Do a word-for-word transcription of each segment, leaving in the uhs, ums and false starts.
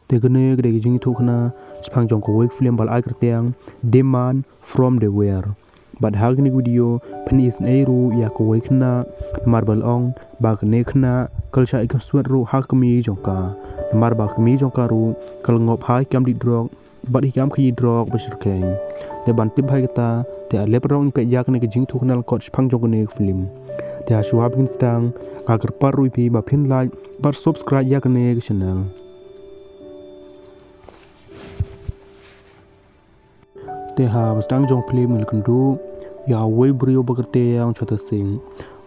Te kane ka dei ka jingïathuhkhana shaphang jong kawei ka film ba la ai kyrteng The Man from the Were. Bad ha kane ka video phin isynei ruh ïa kawei ka khynnah, namar ba la ong ba kane ka khynnah ka la shah ïakynsuid ruh ha ka kmie jong ka, namar ba ka kmie jong ka ruh ka la ngop ha ki kam dih drok bad ki kam khaïi drok ba shyrkhei. Te ban tip bha ïa kata, te ale pat ngi peit ïa kane ka jingïathuhkhana lyngkot shaphang jong kane ka film. Te ha shuwa ba ngin sdang, nga kyrpad ruh ïa phi ba phin like bad subscribe ïa kane ka channel. Te haba sdang jong ka film ngi la kynduh ïa uwei u briew ba kyrteng Chata Singh.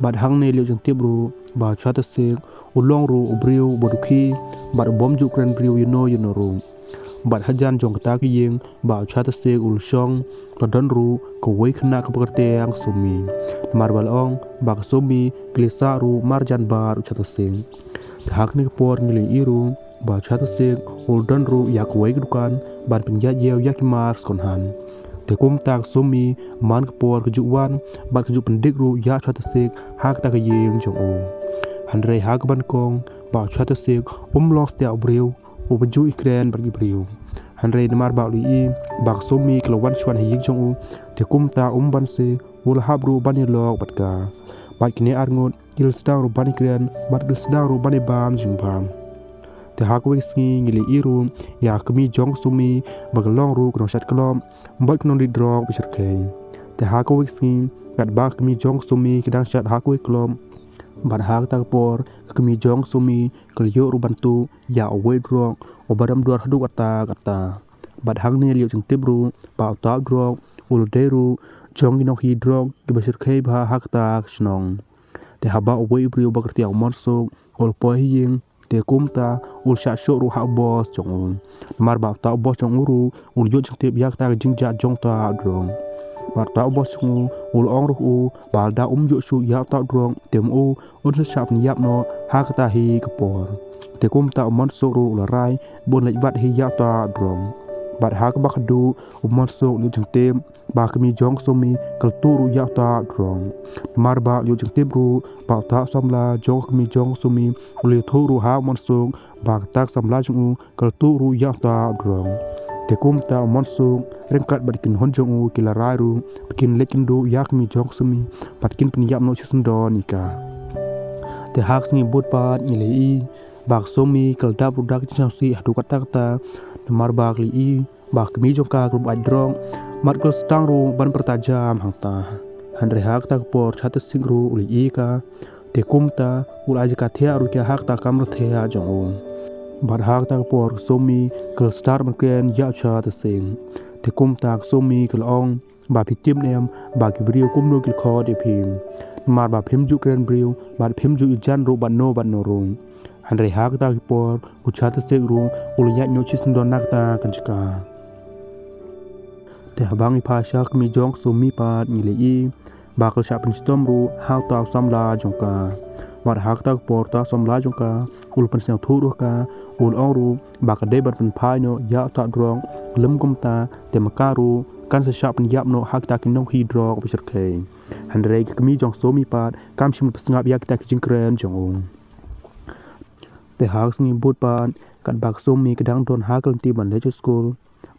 Bad hangne la ïoh jingtip ruh ba u Chata Singh u long ruh u briew uba dukhi bad u bym ju kren briew ïano ïano ruh. Bad hajan jong kata ka ïing ba u Chata Singh u la shong, la don ruh kawei ka khynnah kaba kyrteng Somi. Namar ba la ong ba ka Somi ka la sah ruh marjan bad u Chata Singh. Te ha kane ka por ngi la ïohi ruh ba u Chata Singh u la don ruh ïa kawei ka dukan ban pynïaid ïew ïa ki mar second hand. Te kumta ka Somi man ka por ka ju wan bad ka ju pyndik ruh ïa u Chata Singh ha kata ka ïing jong u. Hynrei ha kaba nyngkong ba u Chata Singh um long satia u briew uba ju ïakren bad ki briew. Hynrei namar ba u la ïohi ba ka Somi ka la wan shuwa ha ïing jong u, te kumta um banse u la hap ruh ban ïalok bad ka. Bad kine arngut ki la sdang ruh ban ïakren bad ki la sdang ruh ban ïabam jingbam. Te ha kawei ka sngi ngi la ïohi ruh ïa ka kmie jong ka Somi ba ka long ruh ka nongshad club bad ka nongdih drok ba shyrkhei. Te ha kawei ka sngi katba ka kmie jong ka Somi ka dang shad ha kawei ka club, bad ha kata ka por ka kmie jong ka Somi ka la ïoh ruh ban tuh ïa uwei u drok uba dam dor haduh katta katta. Bad hangne la ïoh jingtip ruh ba uta u drok u la dei ruh jong ki nongkhaïi drok kiba shyrkhei bha ha kata ka shnong. Te haba uwei u briew ba kyrteng u Mansuk u la poi ha ïing, te kumta u la shah shoh ruh ha u boss jong u. Namar ba uta u boss jong u ruh u la ïoh jingtip ïa kata ka jingjia jong uta u drok. Bad uta u boss jong u u la ong ruh u ba lada um ïoh shuh ïa uta u drok, te ma u un sa shah pynïap noh ha kata hi ka por. Te kumta u Mansuk ruh u la rai ba un leit wad hi ïa uta u drok. Bad ha kaba khatduh u Mansuk u la ïoh jingtip ba ka kmie jong ka Somi ka la tuh ruh ïa uta u drok. Namar ba u la ïoh jingtip ruh ba uta u samla jong ka kmie jong ka Somi u la ïathuh ruh ha u Mansuk ba kata ka samla jong u ka la tuh ruh ïa uta u drok. Te kumta u Mansuk ryngkat bad ki kynhun jong u ki la rai ruh ba kin leit kynduh ïa ka kmie jong ka Somi bad kin pynïap noh shisyndon ïa ka. Te ha ka sngi bud pat ngi la ïohi ba ka Somi ka la dap ruh da ka jingsngewsih haduh katta katta, namar ba ka la ïohi ba ka kmie jong ka ka la buaid drok bad ka la sdang ruh ban pyrta jam hangta. Hynrei ha kata ka por u Chata Singh ruh u la ïohi ïa ka, te kumta u la ai jaka thiah ruh ïa ka ha kata ka kamra thiah jong u. Bad ha kata ka por ka Somi ka la start ban kren ïa u Chata Singh. Te kumta ka Somi ka la ong ba phi tip ne em ba ki briew kumno ki la khot ïa phi, namar ba phim ju kren briew bad phim ju ïajan ruh bad no bad no ruh. Hynrei ha kata ka por u Chata Singh ruh u la ïaid noh shisyndon na kata ka jaka. Te haba ngi phai sha ka kmie jong ka Somi pat ngi la ïohi ba ka la shah pynshitom ruh ha uta u samla jong ka. Bad ha kata ka por uta u samla jong ka u la pynsngewthuh ruh ïa ka, u la ong ruh ba ka dei ban pynphai noh ïa uta u drok, lym kumta te ma ka ruh kan sa shah pynïap noh ha kita ki nongkhaïi drok ba shyrkhei. Hynrei ka kmie jong ka Somi pat kam shym la pynsngap ïa kita ki jingkren jong u. Te ha ka sngi bud pat katba ka Somi ka dang don ha ka lynti ban leit sha skul,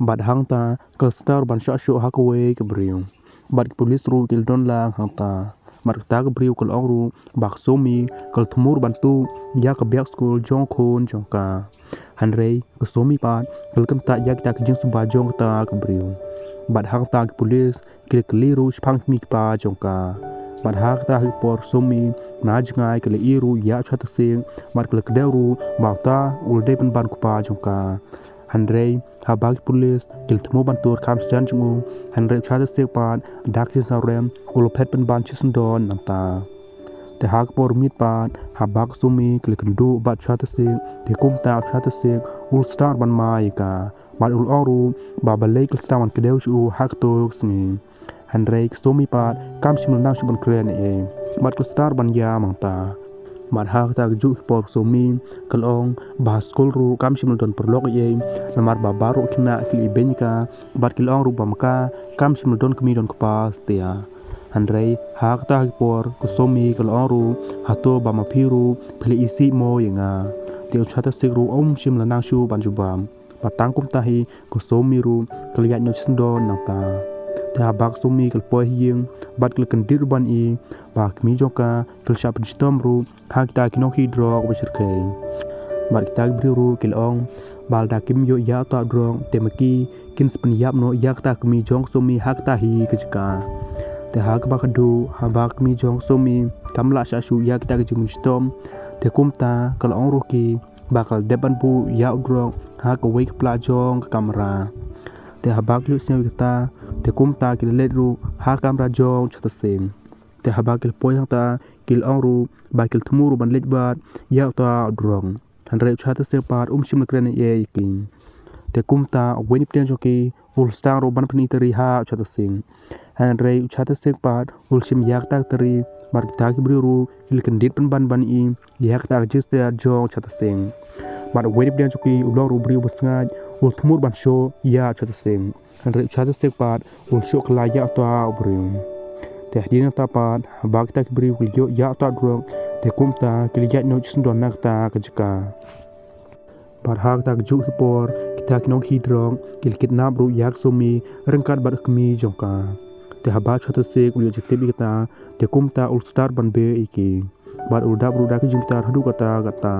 bad hangta ka la start ban shah shoh ha kawei ka briew. Bad ki pulit ruh ki la don lang hangta. Bad kata ka briew ka la ong ruh ba ka Somi ka la thmu ruh ban tuh ïa ka bag skul jong u khun jong ka. Hynrei ka Somi pat ka la kyntait ïa kita ki jingsuba jong kata ka briew. Bad hangta ki pulit ki la kylli ruh shaphang ki kmie ki kpa jong ka. Bad ha kata hi ka por ka Somi na jngai ka la ïohi ruh ïa u Chata Singh, bad ka la kdew ruh ba uta u la dei pynban u kpa jong ka. Hynrei haba ki pulit ki la thmu ban tur kham shajan jong u, hynrei u Chata Singh pat da ka jingsngew rem u la phet pynban shisyndon nangta. Te ha ka por miet pat haba ka Somi ka la kynduh bad u Chata Singh, te kumta u Chata Singh u la start ban mai ïa ka. Bad u la ong ruh ba balei ka la sdang ban kdew sha u ha kato ka sngi. Hynrei ka Somi pat kam shym la nang shuh ban kren ei ei, bad ka la start ban ïam hangta. Bad ha kata ka juh ka por ka Somi ka la ong ba ha skul ruh kam shym la don paralok ei ei, namar ba baroh ki khynnah ki la ibeiñ ïa ka, bad ki la ong ruh ba ma ka kam shym la don kmie don kpa satia. Hynrei ha kata hi ka por ka Somi ka la ong ruh, hato ba ma phi ruh phi la isih mo ïa nga. Te u Chata Sek ruh um shym la nang shuh ban jubab. Bad tang kumta hi ka Somi ruh ka la ïaid noh shisyndon nangta. Te haba ka Somi ka la poi ha ïing bad ka la kyndit ruh ban ïohi ba ka kmie jong ka ka la shah pynshitom ruh ha kita ki nongkhi drok ba shyrkhei. Bad kita ki briew ruh ki la ong ba lada kim ïoh ïa uta u drok te ma ki kin sa pynïap noh ïa kata ka kmie jong ka Somi ha kata hi ka jaka. Te ha kaba khatduh haba ka kmie jong ka Somi kam lah shah shuh ïa kita ki jingpynshitom, te kumta ka la ong ruh ki ba ka la dep ban buh ïa u drok ha kawei ka pla jong ka kamra. Te haba ki la ïohsngew ïa kata, te kumta ki la leit ruh ha kamra jong u Chata Sek. Te haba ki la poi hangta ki la ong ruh ba ki la thmu ruh ban leit wad ïa uta u drok. Hynrei u Chata Sek pat um shym la kren ei ei ïa ki. Te kumta uwei na pdeng jong ki u la sdang ruh ban pyni tari ha u Chata Sek. Hynrei u Chata Sek pat u la shim ïa kata ka tari bad kita ki briew ruh ki la kyndit pynban ban ïohi ïa kata ka jingstad jong u Chata Sek. Bad uwei na pdeng jong ki u long ruh u briew ba sngaid, u la thmu ruh ban shoh ïa u Chata Sek. Hynrei u Chata Sek pat u la shoh kylla ïa uta u briew. Te hadien nangta pat haba kita ki briew ki la ïoh ïa uta u drok, te kumta ki la ïaid noh shisyndon na kata ka jaka. Bad ha kata ka juh ka por kita ki nongkhi drok ki la kidnap ruh ïa ka Somi ryngkat bad ka kmie jong ka. Te haba u Chata Sek u la ïoh jingtip ïa kata, te kumta u la start ban beh ïa ki. Bad u la dap ruh da ki jingbitar haduh katta katta.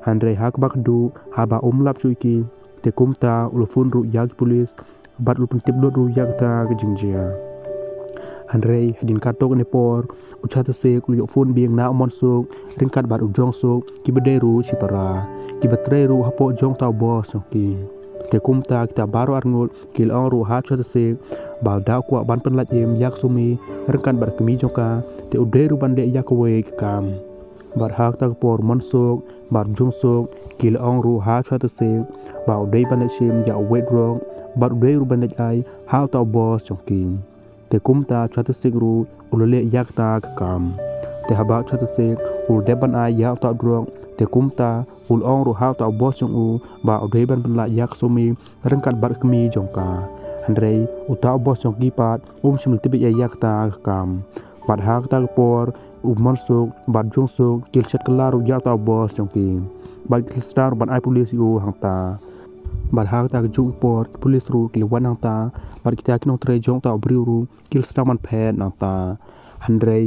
Hynrei ha kaba khatduh haba um lap shuh ïa ki, te kumta u la phone ruh ïa ki pulit bad u la pyntip lut ruh ïa kata ka jingjia. Hynrei hadien katto katne por u Chata Sek u la ïoh phone biang na u Mon Suk ryngkat bad u Jong Suk, kiba dei ruh shipara, kiba trei ruh hapoh jong uta u boss jong ki. Te kumta kita baroh arngut ki la ong ruh ha u Chata Sek ba lada u kwah ban pynlait im ïa ka Somi ryngkat bad ka kmie jong ka, te u dei ruh ban leh ïa kawei ka kam. Bad ha kata ka por u Mon Suk bad u Jong Suk ki la ong ruh ha u Chata Sek ba u dei ban leit shim ïa uwei u drok bad u dei ruh ban leit ai ha uta u boss jong ki. Te kumta u Chata Sek ruh u la leh ïa kata ka kam. Te haba u Chata Sek u la dep ban ai ïa uta u drok, te kumta u la ong ruh ha uta u boss jong u ba u dei ban pynlait ïa ka Somi ryngkat bad ka kmie jong ka. Hynrei uta u boss jong ki pat um shym la tip ei ei ïa kata ka kam. Bad ha kata ka por u Mon Suk bad u Jong Suk ki la shet kylla ruh ïa uta u boss jong ki. Bad ki la sdang ruh ban ai pulit ïa u hangta. Bad ha kata ka juh ka por ki pulit ruh ki la wan hangta bad kita ki nongtrei jong uta u briew ruh ki la sdang ban phet nangta. Hynrei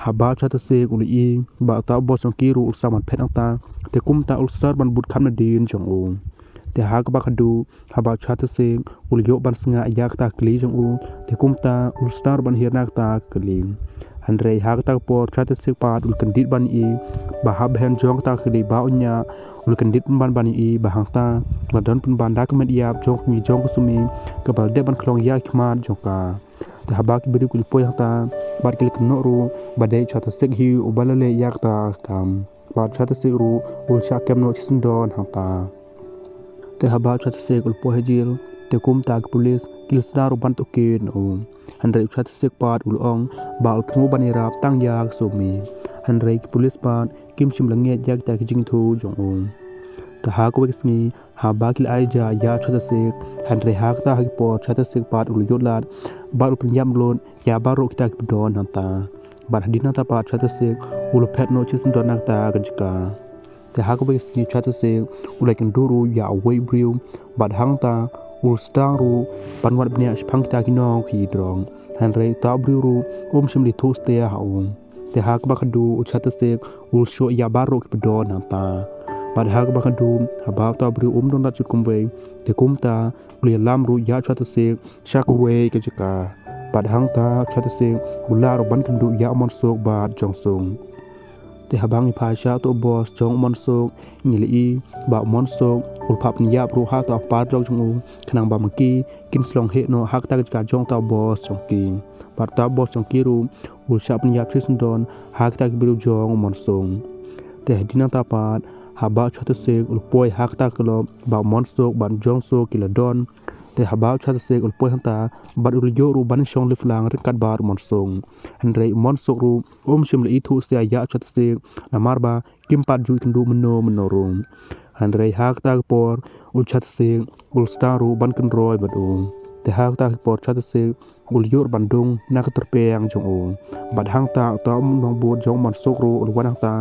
haba u Chata Sek u la ïohi ba uta u boss jong ki ruh u la sdang ban phet nangta, te kumta u la start ban bud kham nadien jong u. Te ha kaba khatduh haba u Chata Sek u la ïoh ban sngap ïa kata ka kali jong u, te kumta u la start ban hiar na kata ka kali. Hynrei ha kata ka por u Chata Sek pat u la kyndit ban ïohi ba ha bynta jong kata ka kali ba u ñiah, u la kyndit pynban ban ïohi ba hangta la don pynban da ka met ïap jong ka kmie jong ka Somi kaba la dep ban khlong ïa ki khmat jong ka. Te haba ki briew ki la poi hangta bad ki la kynnoh ruh ba dei u Chata Sek hi uba la leh ïa kata ka kam. Bad u Chata Sek ruh u la shah kem noh shisyndon hangta. Te haba u Chata Sek u la poi ha jel, te kumta ki pulit ki la sdang ruh ban tohkit na u. Hynrei u Chata Sek pat u la ong ba u la thmu ban ïarap tang ïa ka Somi. Hynrei ki pulit pat kim shym la ngeit ïa kita ki jingïathuh jong u. Te ha kawei ka sngi haba ki la ai ja ïa u Chata Sek, hynrei ha kata ha ki por u Chata Sek pat u la ïoh lad bad u la pynïap lut ïa baroh kita kiba don hangta. Bad hadien nangta pat u Chata Sek u la phet noh shisyndon na kata ka jaka. Te ha kawei ka sngi u Chata Sek u la ïakynduh ruh ïa uwei u briew bad hangta u la sdang ruh ban wad bniah shaphang kita ki nongkhi drok. Hynrei uta u briew ruh um shym la ïathuh satia ha u. Te ha kaba khatduh u Chata Sek u la shoh ïa baroh kiba don hangta. Bad ha kaba khatduh haba uta u briew um don lad shuh kumwei, te kumta u la ïalam ruh ïa u Chata Sek sha kawei ka jaka. Bad hangta u Chata Sek u la lah ruh ban kynduh ïa u Mon Suk bad u Jong Suk. Te haba ngi phai sha uta u boss jong u Mon Suk, ngi la ïohi ba u Mon Suk u la phah pynïap ruh ha uta u paralok jong u, khnang ba ma ki kin sa long heh noh ha kata ka jaka jong uta u boss jong ki. Bad uta u boss jong ki ruh u la shah pynïap shisyndon ha kita ki briew jong u Mon Suk. Te hadien nangta pat haba u Chata Sek u la poi ha kata ka club ba u Mon Suk bad u Jong Suk ki la don, te haba u Chata Sek u la poi hangta bad u la ïoh ruh ban shong liflang ryngkat bad u Mon Suk. Hynrei u Mon Suk ruh um shym la ïathuh satia ïa u Chata Sek, namar ba kim pat ju ïakynduh mynno mynno ruh. Hynrei ha kata ka por u Chata Sek u la sdang ruh ban kynroi bad u. Te ha kata ka por u Chata Sek u la ïoh ruh ban dung na ka tyrpeng jong u. Bad hangta uta u nongbud jong u Mon Suk ruh u la wan hangta.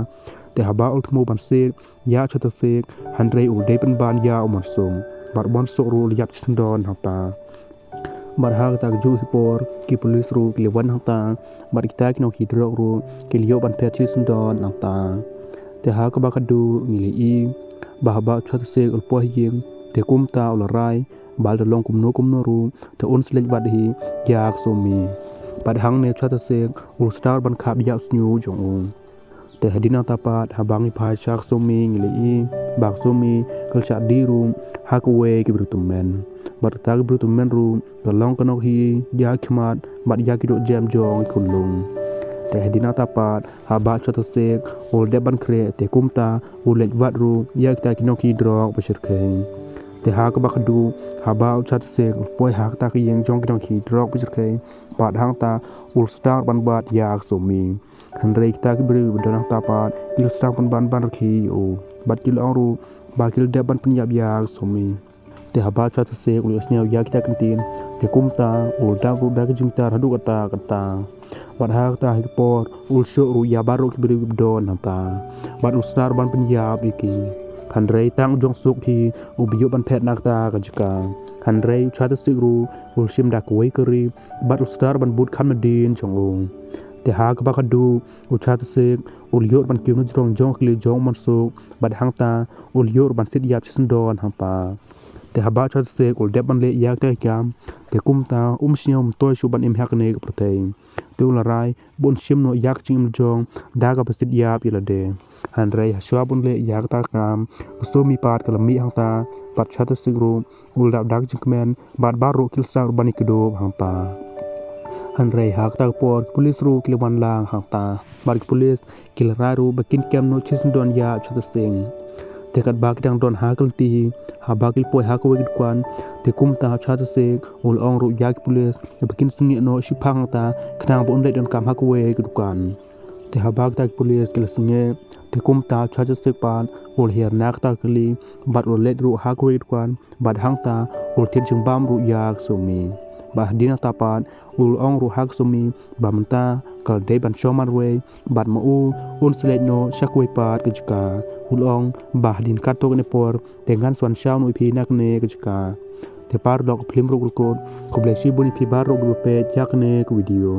Te haba u thmu ban siej ïa u Chata Sek, hynrei u dei pynban ïa u Mansuk. Bad u Mansuk ruh u la ïap shisyndon hangta. Bad ha kata ka juh hi por, ki pulit ruh ki la wan hangta, bad kita ki nongkhi drok ruh ki la ïoh ban phet shisyndon hangta. Te ha kaba khadduh ngi la ïohi ba haba u Chata Sek u la poi ha ïing, te kumta u la rai ba lada long kumno kumno ruh, te un sa leit wad hi ïa ka Sumi. Bad hangne u Chata Sek u la start ban khap ïa u shñiuh jong u. Te hadien nangta pat, haba ngi phai sha ka Sumi ngi la ïohi ba ka Sumi ka la shah dih ruh ha kawei ka briew tymmen. Bad kata ka briew tymmen ruh ka long ka nongkhi ïa ki khmat bad ïa ki dohjem jong ki khunlung. Te hadien nangta pat, haba u Chata Sek u la dep ban khreh, te kumta u la leit wad ruh ïa kita ki nongkhi drok ba shyrkhei. Te ha kaba khadduh, haba u Chata Sek u la poi ha kata ka ïing jong ki nongkhi drok ba shyrkhei, bad hangta u la start ban wad ïa ka Sumi. Hynrei kita ki briew ba don hangta pat ki la sdang pynban ban rkhie ïa u, bad ki la ong ruh ba ki la dep ban pynïap ïa ka Sumi. Te haba u Chata Sek u la ïohsngew ïa kita ki kyntien, te kumta u la dap ruh da ka jingbitar haduh katta katta. Bad ha kata hi ka por u la shoh ruh ïa baroh ki briew kiba don hangta, bad u la start ban pynïap ïa ki. Hynrei tang u Jong Suk hi uba ïoh ban phet na kata ka jaka. Hynrei u Chata Sek ruh u la shim da kawei ka ri, bad u la start ban bud kham nadien jong u. Te ha kaba khadduh, u Chata Sek u la ïoh ban kiew na jrong jong ka kli jong u Mansuk, bad hangta u la ïoh ban siej ïap shisyndon hangta. Te haba u Chata Sek u la dep ban leh ïa kata ka kam, te kumta um sngew myntoi shuh ban im ha kane ka pyrthei. Te u la rai ba un shim noh ïa ka jingim la jong da kaba siej ïap ïa lade. Hynrei hashwa ban leh ïa kata ka kam, ka Sumi pat ka la mih hangta, bad u Chata Sek ruh u la dap da ka jingkmen, bad baroh ki la sdang ruh ban ïakdup hangta. Hynrei ha kata ka por ki pulit ruh ki la wan lang hangta, bad ki pulit ki la rai ruh ba kin kem noh shisyndon ïa u Chata Sek. Te katba ki dang don ha ka lynti hi, haba ki la poi ha kawei ka dukan, te kumta u Chata Sek u la ong ruh ïa ki pulit ba kin sangeh noh shiphang hangta, khnang ba un leit donkam ha kawei ka dukan. Te haba kita ki pulit ki la sangeh, te kumta u Chata Sek pat u la hiar na kata ka kali, bad u la leit ruh ha kawei ka dukan, bad hangta u la thied jingbam ruh ïa ka Sumi. Bad hadien nangta pat u la ong ruh ha ka Sumi ba mynta ka la dei ban shong marwei, bad ma u un sa leit noh sha kawei pat ka jaka. U la ong ba hadien katto katne por te ngan sa wan shaw noh ïa phi na kane ka jaka. Te paralok, ka phlim ruh ka la kut. Khublei shibun ïa phi baroh kiba peit ïa kane ka video.